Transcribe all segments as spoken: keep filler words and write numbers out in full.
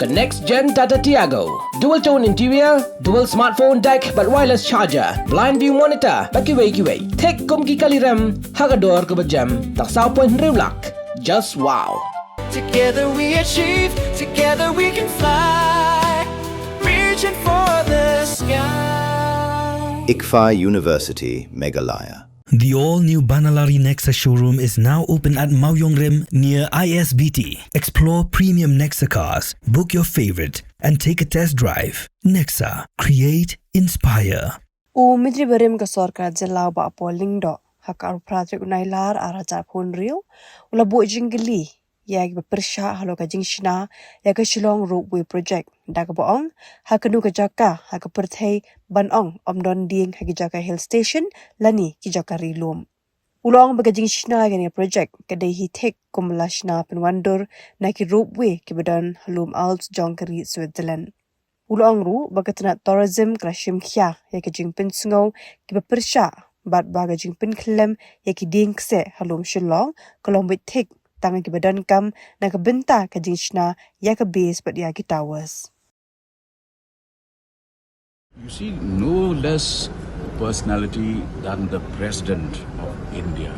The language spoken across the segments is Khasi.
The next gen Tata Tiago. Dual tone interior, dual smartphone deck bad wireless charger, blind view monitor bad kiwei kiwei. Thik kum ki kali rem ha ka dor kaba jem, tang saw point hynriew lak. Just wow. Together we achieve, together we can fly, reaching for the sky. ICFAI University, Meghalaya. The all-new Banalari Nexa showroom is now open at Mawiong Rim near I S B T. Explore premium Nexa cars, book your favorite, and take a test drive. Nexa, create, inspire. U Myntri barim ka sorkar jylla u Bah Paul Lyngdoh, ha ka arphew phra tarik u Nailar arhajar arphew hynriew, u la buh jingkylli ïa kiba pyrshah halor ka jingshna ïa ka Shillong Ropeway Project, da kaba ong, ha kano ka jaka ha ka pyrthei ban ong ym don dieng ha ki jaka hill station lane ki jaka ri lum. U la ong ba ka jingshna ïa kane ka project ka dei hi thik kum la shna pynwandur na ki ropeway kiba don ha lum Alps jong ka ri Switzerland. U la ong ruh ba ka tnat tourism ka la shim khia ïa ka jingpynsngew kiba pyrshah bad ba ka jingpynkhyllem ïa ki dieng kseh ha lum Shillong ka long beit thik tang ïa kiba donkam na ka bynta ka jingshna ïa ka base bad ïa ki towers. You see, no less personality than the President of India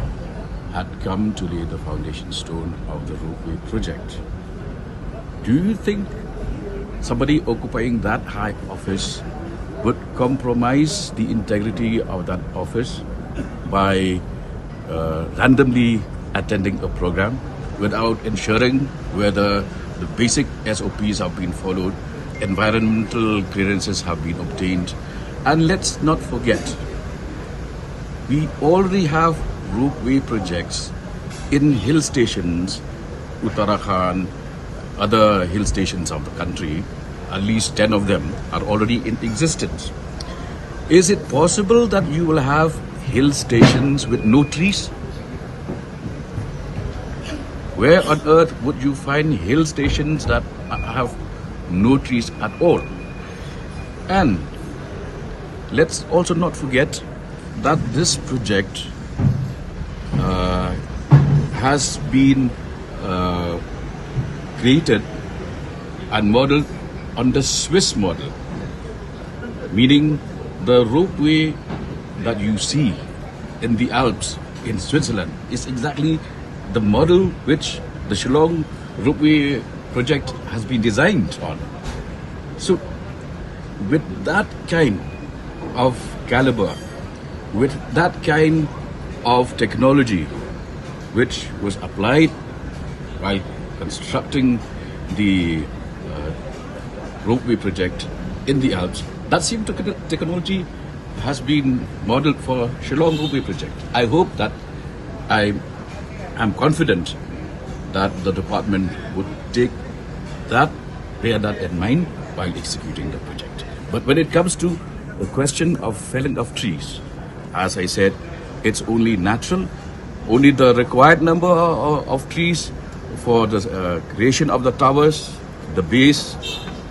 had come to lay the foundation stone of the ropeway project. Do you think somebody occupying that high office would compromise the integrity of that office by uh, randomly attending a program without ensuring whether the basic S O Ps have been followed, environmental clearances have been obtained. And let's not forget, we already have ropeway projects in hill stations, Uttarakhand, other hill stations of the country, at least ten of them are already in existence. Is it possible that you will have hill stations with no trees? Where on earth would you find hill stations that have no trees at all? And let's also not forget that this project uh, has been uh, created and modeled on the Swiss model, meaning the ropeway that you see in the Alps in Switzerland is exactly the model which the Shillong ropeway project has been designed on. So, with that kind of caliber, with that kind of technology which was applied while constructing the uh, ropeway project in the Alps, that same tech- technology has been modeled for Shillong Ropeway Project. I hope that I am confident that the department would take that, bear that in mind while executing the project. But when it comes to the question of felling of trees, as I said, it's only natural. Only the required number of, of trees for the uh, creation of the towers, the base,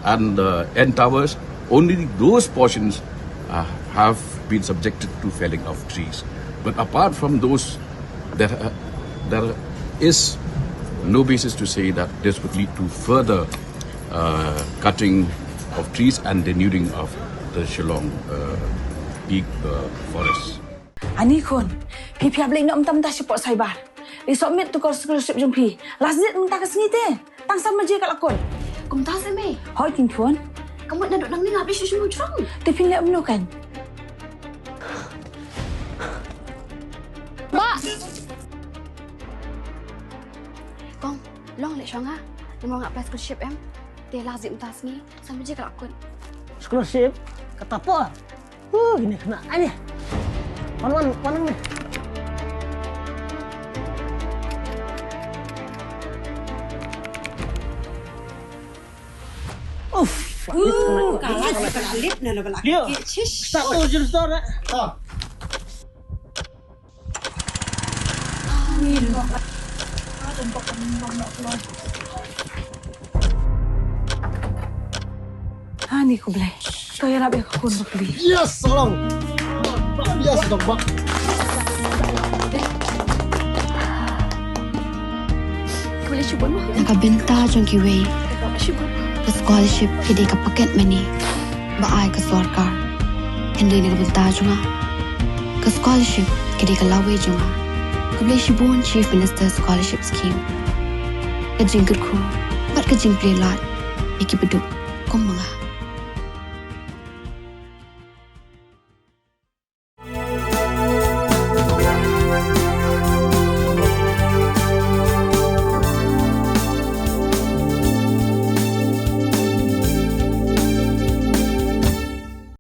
and the end towers, only those portions uh, have been subjected to felling of trees. But apart from those, there, uh, there is no basis to say that this would lead to further uh, cutting of trees and denuding of the Shillong uh, peak uh, forests. Ani khun, phi phi ap leh noh mynta mynta sha pdeng cyber. Leit submit tu ka scholarship jong phi. Last date mynta ka sngi te. Tang san baje ka la kut. Kumta se mei. Hooid khun. Ka mut naduh nangne nga hap leit sha shnong jrong. Te phin leh kumno kein? Bah! Kong, long leit sha nga. Namar nga apply scholarship em. Te last date mynta sngi. San baje ka la kut. Scholarship? Kata por. Uh, ini kena aja. Wan, wan, wan, wan. Uff, uh, kalah, kalah. Lip na, na, na. Dia. Start tu, jurus tu, nak. Ah. Ani ko Blei. To ïarap ïa ka khun ba pli. Yes, Salong. Yes, Dong Bak. Ka bynta jong kiwei. Ka scholarship ka dei ka paket money ba ai ka sorkar. Hynrei na ka bynta jong nga, ka scholarship ka dei ka lawei jong nga. Khublei shibun Chief Minister Scholarship Scheme. Ka jingkyrkhu bad ka jingplie lad ïa ki baduk kum ma nga.